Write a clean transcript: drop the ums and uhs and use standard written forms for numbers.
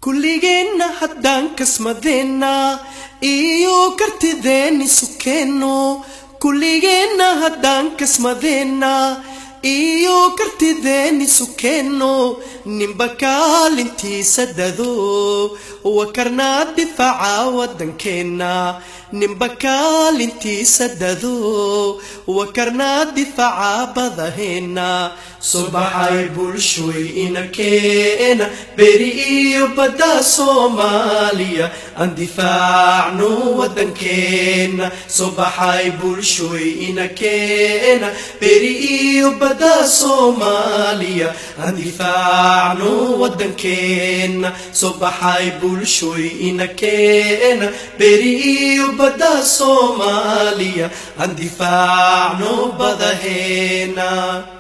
Kulligeenna haddaan kasmadeenna iyo kartideenni sukeenno, kulligeenna haddaan kasmadeenna iyo kartideenni sukeenno, ninba kaalintiisa dado, wakarnaa difaaca waddankeenna. Ninba kaalintiisa dado, wakarnaa difaaca badaheenna. Soo baxay bulshoy, inakeena beri iyo badda Soomaaliya, aan difaacno waddankeenna. Soo baxay bulshoy, inakeena beri iyo badda Soomaaliya, aan difaacno waddankeenna. Soo baxay bulshoy, inakeena beri iyo badda Soomaaliya, aan difaacno badaheena.